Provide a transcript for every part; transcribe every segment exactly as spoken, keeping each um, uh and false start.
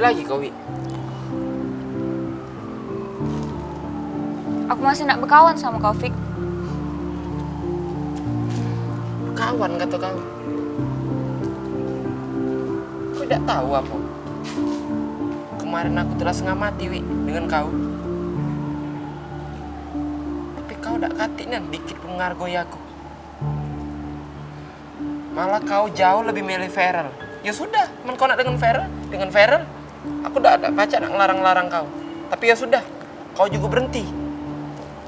Lagi kau, Wi. Aku masih nak bekawan samo kau, Fik. Bekawan, kato kau. Kau dak tahu apo? Kemarin aku tu la setengah mati, Wi, dengan kau. Tapi kau dak katik nian dikit pun ngargoi aku. Malah kau jauh lebih milih Feral. Ya sudah, men kau nak dengan Feral, dengan Feral. Aku dak, dak pacak nak ngelarang-larang kau. Tapi ya sudah, kau juga berhenti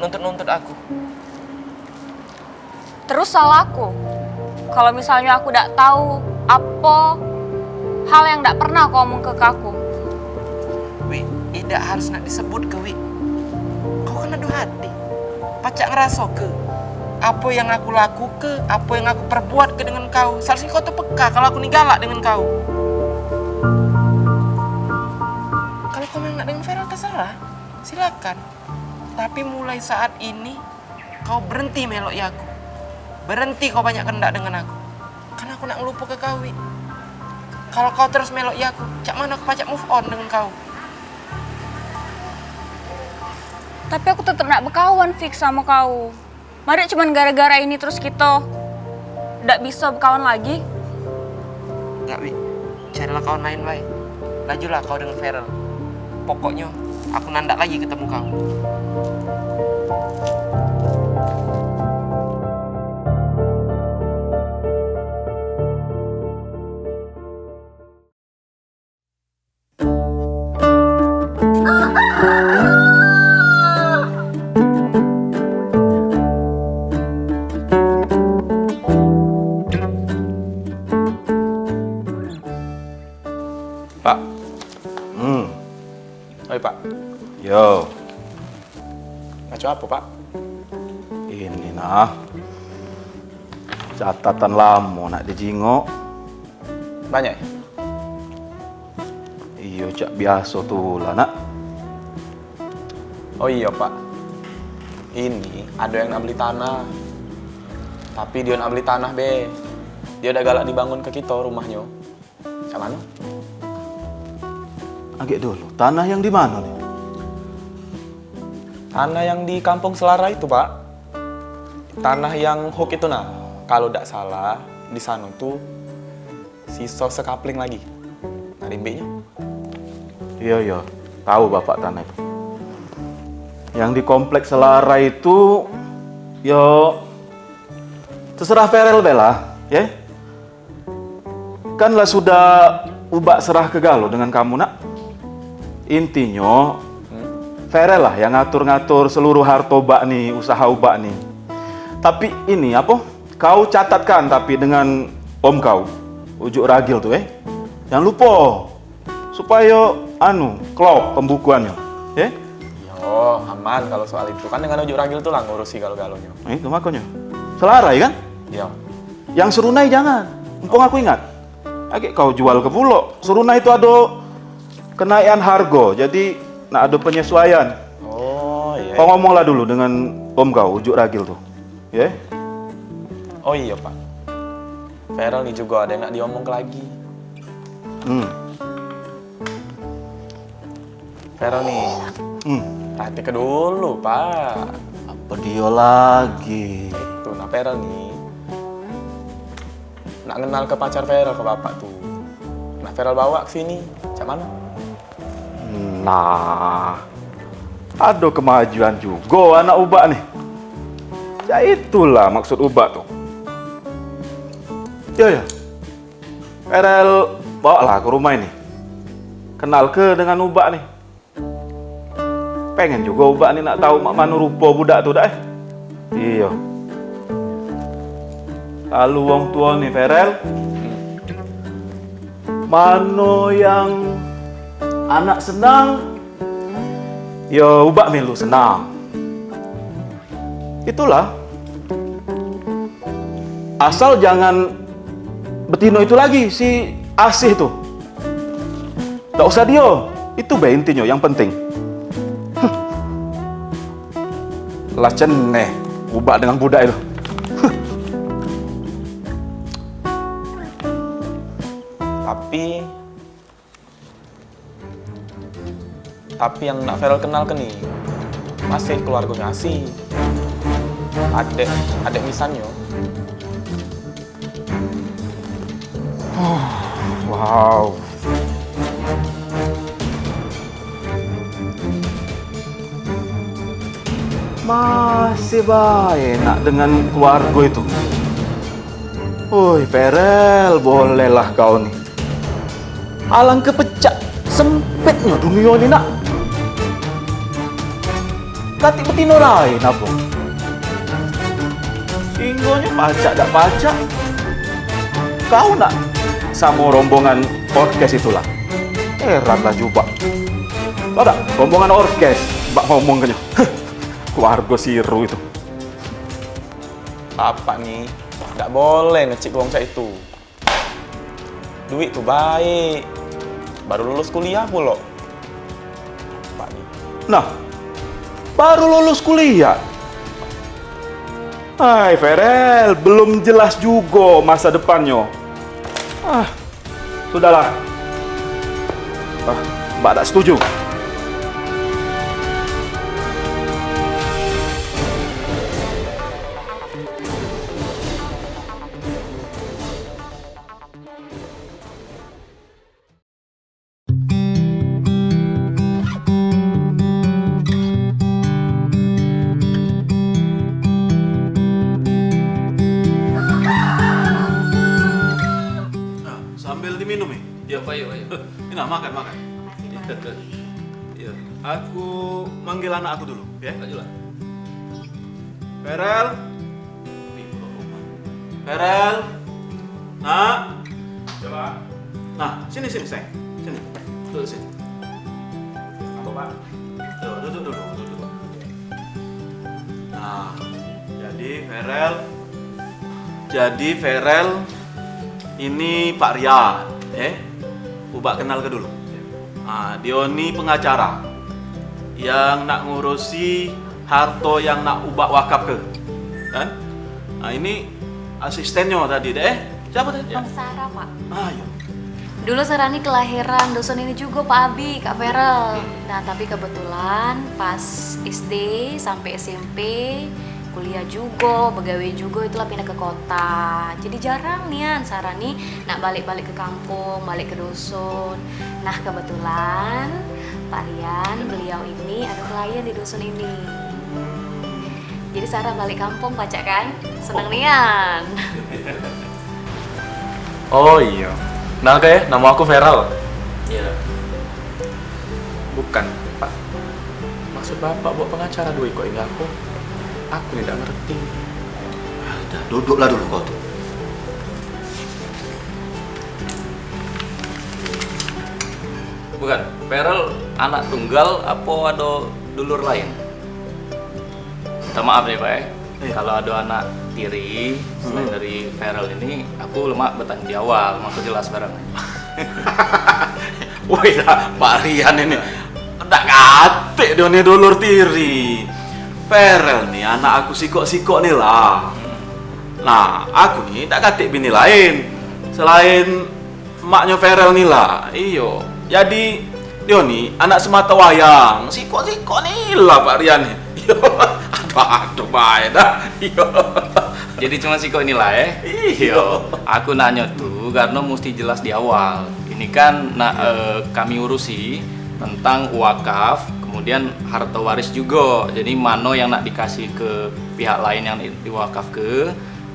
nuntut-nuntut aku. Terus salahku. Kalau misalnya aku dak tahu apa hal yang dak pernah kau omong ke aku. Wi, idak harus nak disebut ke, Wi. Kau kan ado hati. Pacak ngeraso ke apa yang aku laku ke, apa yang aku perbuat ke dengan kau. Seharusnya kau tu peka kalau aku ni galak dengan kau. Kalau kau memang nak dengan Feral, terserah. Silakan. Tapi mulai saat ini, kau berhenti melok aku. Berhenti kau banyak kendak dengan aku. Karena aku nak ngelupo ke kau, Wi. Kalau kau terus melok aku, cak mana aku pacak move on dengan kau? Tapi aku tetep nak bekawan, Fik, samo kau. Marik cuman gara-gara ini terus kita dak bisa bekawan lagi. Dak, Wi. Carilah kawan lain bae. Lajulah kau dengan Feral. Pokoknyo, aku nandak lagi ketemu kau. Pak. Hmm. Oi, Pak. Yo. Ngaco apo, Pak? Ini nah. Catatan lamo nak dijingok. Banyak, ya? Iyo, cak biaso tu lah, Nak. Oh iyo, Pak. Ini ado yang nak beli tanah. Tapi dio nak beli tanah be. Dio dak galak dibangun ke kito rumahnyo. Cak mano? Agek dulu, tanah yang di mano ni? Tanah yang di Kampung Selarai itu, Pak. Tanah yang hook itu nah. Kalau dak salah, di sano tu siso sekapling lagi. Nah, rimbiknyo. Iyo, iyo. Tahu Bapak tanah itu. Yang di Kompleks Selarai itu, yo, terserah Ferel be lah, ye. Kan lah sudah Ubak serah ke galo dengan kamu, Nak. Intinyo, Ferel lah yang ngatur-ngatur seluruh harto Ubak ni, usaha Ubak ni. Tapi ini, apo? Kau catatkan tapi dengan om kau, Ujuk Ragil tu, eh. Jangan lupo. Supayo, anu, klop pembukuannyo, eh. Yo, aman kalau soal itu. Kan dengan Ujuk Ragil tu lah ngurusi galo-galonyo. Eh, itu makonyo. Selarai, kan? Yo. Yang serunai jangan. Empung aku ingat. Agek kau jual ke pulo. Serunai tu ado kenaikan hargo, jadi nak ado penyesuaian. Oh, iyo. Kau ngomonglah dulu dengan om kau, Ujuk Ragil tu. Ye? Oh iyo, Pak. Ferel ni jugo ado yang nak diomongke lagi. Hmm. Ferel ni. Hmm. Perhatike dulu, Pak. Apo dio lagi? Itu, nah, Ferel ni nak ngenalke pacar Ferel ke Bapak tu. Nah, Ferel bawa ke sini. Cak mano? Nah, ado kemajuan jugo anak Ubak ni. Ya, itulah maksud Ubak tu. Yo, yo. Ferel bawalah ke rumah ini. Kenalke dengan Ubak ni. Pengen jugo Ubak ni nak tau mak mano rupo budak tu dak, eh. Iyo. Kalu wong tuo ni, Ferel, mano yang anak senang, yo Ubak milu senang. Itulah. Asal jangan betino itu lagi, si Asih tu. Dak usah dio. Itu be intinyo yang penting. Huh. Lah ceneh Ubak dengan budak itu. Huh. Tapi Tapi yang nak Feral kenal ke ni masih keluargonyo Asi. Adek, adek misannyo. Wow. Masih bae nak dengan keluargo itu. Oi, Ferel, bolehlah kau ni. Alangke pecak sempitnyo dunio ni, nak. Katik betino laen apo? Singgonyo pacak dak pacak. Kau nak samo rombongan orkes itulah. Heran lah jubak. Tau dak, rombongan orkes, bak ngomong kenyo. Keluargo siru itu. Bapak ni dak boleh ngecik wong cak itu. Duit tu baik. Baru lulus kuliah pulo. Pak ni. Nah, baru lulus kuliah. Hai, Ferel, belum jelas jugo masa depannyo. Ah, sudahlah. Ah, Mbak tak setuju. Nah, sambil diminum, eh. Ya, payu, payu. Ini nah, makan, makan. Makasih, Pak. Iya. Aku manggil anak aku dulu, ya. Ayolah. Ferel. Ferel. Nak. Ya, Pak. Nah, sini, sini, sayang. Sini. Duduk sini. Apa, Pak? Tuh, duduk dulu, duduk. Nah, jadi Ferel, jadi Ferel, ini Pak Rian, eh? Ubak kenal ke dulu. Ah, dio ni pengacara yang nak ngurusi harto yang nak ubak wakaf ke, kan? Ah, ini asistennyo tadi deh. Siapa tadi? Ya. Sarah, Pak. Ah, iya. Dulu Sarah ni kelahiran dusun ini juga, Pak Abi, Kak Feral. Nah, tapi kebetulan pas S D sampai S M P, kuliah juga, begawe juga, itulah pindah ke kota. Jadi jarang nian Sarah ni nak balik-balik ke kampung, balik ke dusun. Nah, kebetulan Pak Rian, beliau ini ada klien di dusun ini. Jadi Sarah balik kampung pacak kan? Seneng nian. Oh iyo. Nah, kayak nama aku Feral. Iya. Bukan, Pak. Maksud Bapak buat pengacara dua ikok ini aku? Aku ni dak ngerti. Ah, udah, duduklah dulu kau tu. Bukan, Feral anak tunggal apo ado dulur lain? Minta maaf nih, Pak, eh. Iya. Kalau ada anak tiri selain dari Feral ini, aku lemak bertanya di awal, maka jelas barang. Woi, dah, Pak Rian ini. Dak katik dia ni dulur tiri. Feral ni anak aku sikok-sikok ni lah. Nah, aku ni dak katik bini lain selain maknyo Feral ni lah. Iyo. Jadi, dio ni anak semata wayang. Sikok-sikok ni lah Pak Rian ni. Iyo. Aduh, aduh, bae dah. Iyo. Jadi cuma sikok ni lah, eh? Iyo. Aku nanyo tu karena mesti jelas di awal. Ini kan nak, eh, kami urusi tentang wakaf, kemudian harta waris juga. Jadi mano yang nak dikasih ke pihak lain yang di-, diwakaf ke,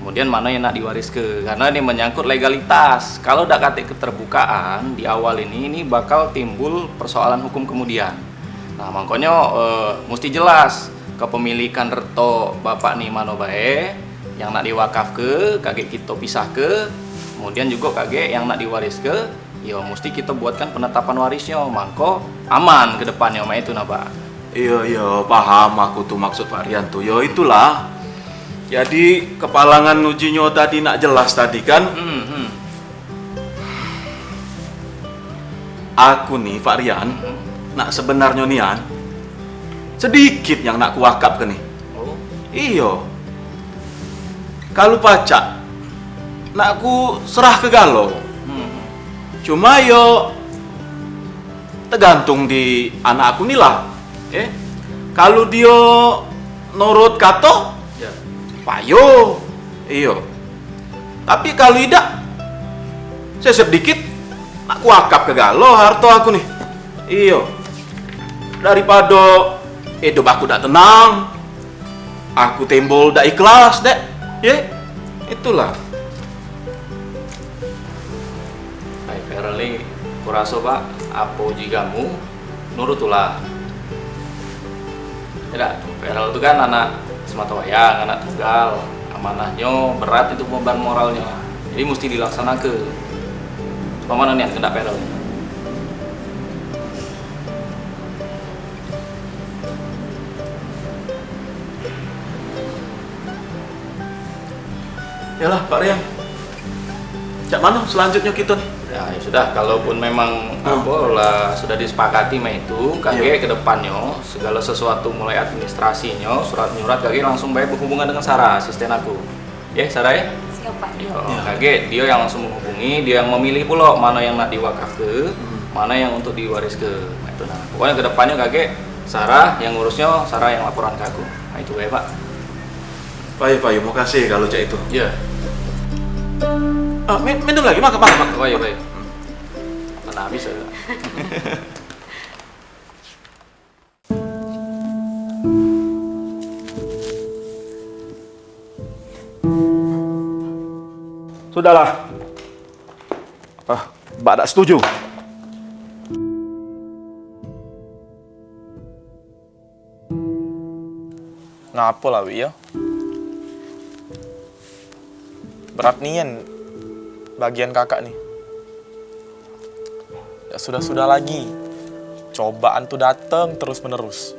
kemudian mano yang nak diwaris ke. Karena ini menyangkut legalitas. Kalau dak katik keterbukaan di awal ini, ini bakal timbul persoalan hukum kemudian. Nah, makanya, eh, mesti jelas kepemilikan reto bapak ni mano bae, yang nak diwakaf ke, kagek kito pisah ke, kemudian juga kagek yang nak diwaris ke, yo mesti kito buatkan penetapan warisnyo, mangko aman ke depannyo, mak itu nah, Pak. Iyo, iyo, paham aku tu maksud Pak Rian tu. Yo itulah. Jadi kepalangan ujinyo tadi nak jelas tadi kan? Hmm, hmm. Aku ni, Pak Rian, nak sebenarnyo nian, sedikit yang nak kuwakapke ni. Oh. Iyo. Kalu pacak, nak ku serahke galo. Hmm. Cuma yo, Tergantung di anak aku ni lah. Eh, kalu dio nurut kato, ya, payo. Iyo. Tapi kalu idak, sesep dikit, nak kuakap ke galo harto aku ni. Iyo. Daripado idup aku dak tenang, aku timbul dak ikhlas, Dek. Ye? Itulah. Hai, Feral ni, kuraso, Pak, apo uji kamu, nurut tulah. Idak, Feral tu kan anak sematawayang, anak tunggal. Amanahnyo berat itu beban moralnyo. Jadi musti dilaksanake. Pamano nian kendak Feral? Yalah, Pak Rian. Cak mano selanjutnyo kito ni? Ya, ya sudah, kalaupun memang, hmm, apo lah sudah disepakati mak itu, kagek, iya, ke depannyo, segalo sesuatu mulai administrasinyo, surat nyurat, kagek langsung bae berhubungan dengan Sarah, asisten aku. Ye, Sarah, ye? Siap, Pak. Yo, ya, kagek dio yang langsung menghubungi, dio yang memilih pulo mano yang nak diwakafke, hmm, mano yang untuk diwariske. Nah, itu nah. Pokoknyo ke depannyo kagek Sarah yang ngurusnyo, Sarah yang laporan ke aku. Nah, itu bae, Pak. Payo, payo, makasih kalu cak itu. Iya. Ah, mi-, minum lagi, makan, makan, makan. Payo, payo. Mana habis ya? Sudahlah. Ah, Bak dak setuju. Ngapo lah, Wi, yo? Berat nian bagian kakak ni. Dak sudah-sudah lagi, cobaan tu dateng terus-menerus.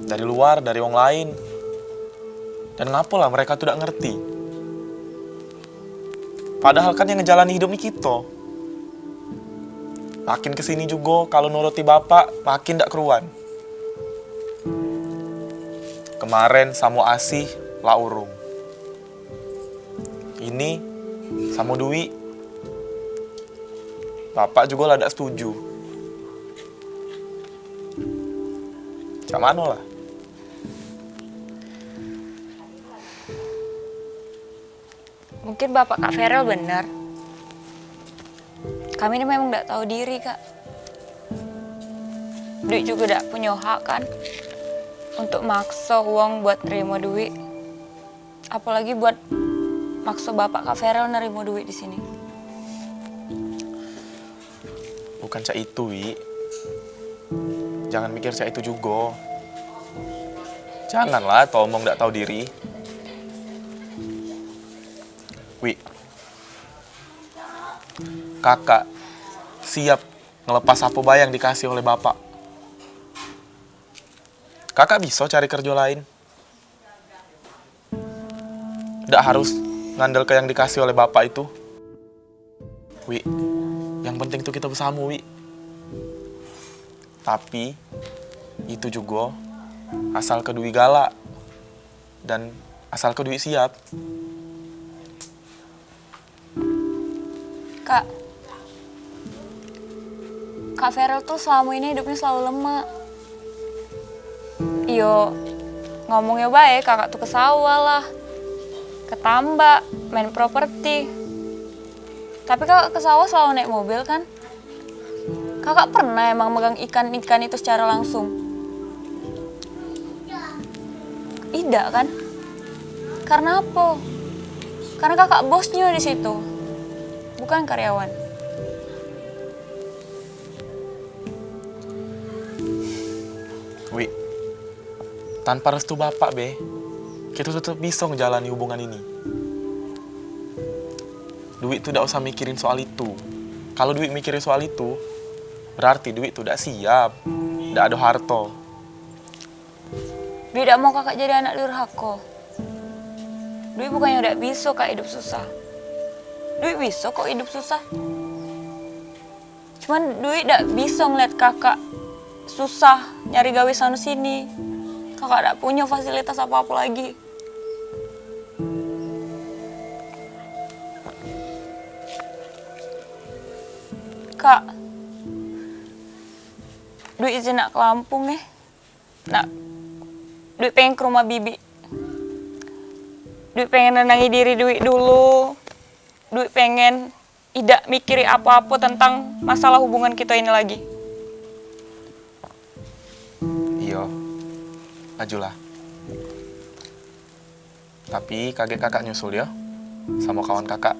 Dari luar, dari wong lain. Dan ngapo lah mereka tu dak ngerti? Padahal kan yang ngejalani hidup ni kito. Makin kesini jugo, kalu nuruti bapak, makin dak keruan. Kemaren samo Asih la urung. Ini samo Dwi. Bapak jugo la dak setuju. Cak mano lah? Mungkin bapak Kak Feral bener. Kami ni memang dak tau diri, Kak. Duit jugo dak punyo hak, kan, untuk makso wong buat nerimo duit. Apolagi buat makso bapak Kak Feral nerimo duit di sini. Bukan cak itu, Wi. Jangan mikir cak itu jugo. Janganlah teomong dak tau diri. Wi, kakak siap ngelepas apo bae yang dikasih oleh bapak. Kakak biso cari kerjo lain. Dak harus ngandelke yang dikasih oleh bapak itu. Wi, yang penting tu kito besamo, Wi. Tapi, itu jugo asalke Dwi galak dan asalke Dwi siap. Kak, Kak Feral tuh selama ini hidupnya selalu lemak. Iyo, ngomongnya baik, kakak tuh ke sawah lah, ke tambak, main properti. Tapi kakak ke sawah selalu naik mobil, kan? Kakak pernah emang megang ikan-ikan itu secara langsung? Idak, kan? Karena apa? Karena kakak bosnya di situ, bukan karyawan. Wi, tanpa restu bapak be, kito tetep biso ngejalani hubungan ini. Duit tu dak usah mikirin soal itu. Kalu Duit mikirin soal itu, berarti Duit tu dak siap, dak ado harto. Duit dak mau kakak jadi anak durhako. Duit bukannya dak biso kak hidup susah. Duit biso kok hidup susah. Cuman Duit dak biso ngeliat kakak susah nyari gawe sano sini. Kakak dak punyo fasilitas apo-apo lagi. Kak, Dwi izin nak ke Lampung eh. Nak, Dwi pengen ke rumah bibi. Dwi pengen nenangi diri Dwi dulu. Dwi pengen idak mikiri apo-apo tentang masalah hubungan kito ini lagi. Iyo, ajulah. Tapi kagek kakak nyusul yo, samo kawan kakak.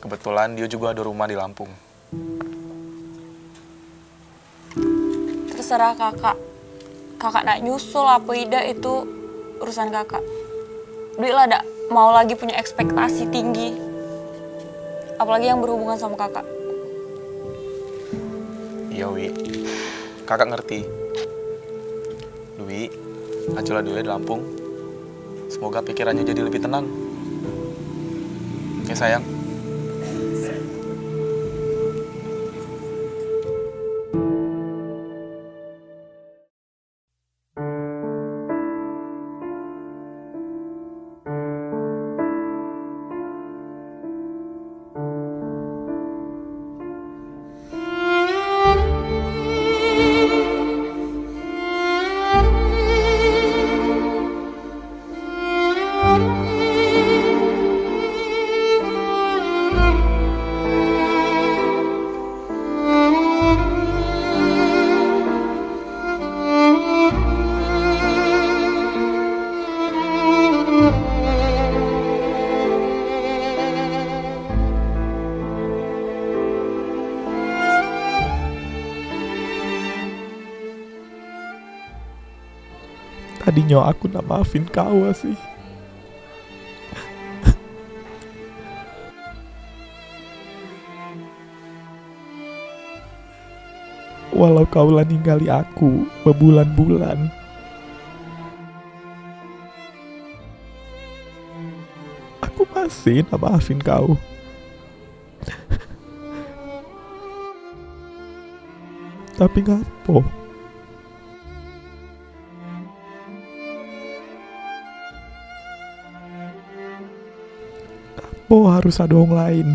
Kebetulan dio jugo ado rumah di Lampung. Terserah kakak. Kakak nak nyusul apo idak itu urusan kakak. Dwi lah dak mau lagi punyo ekspektasi tinggi. Apolagi yang berhubungan samo kakak. Iyo, Wi. Kakak ngerti. Dwi, aculah dulu yo di Lampung. Semoga pikirannyo jadi lebih tenang. Oke, sayang. Tadinyo aku nak maafin kau, Asih. Walau kau lah ninggali aku bebulan-bulan, aku masih nak maafin kau. Tapi ngapo? Ngapo harus ado wong lain?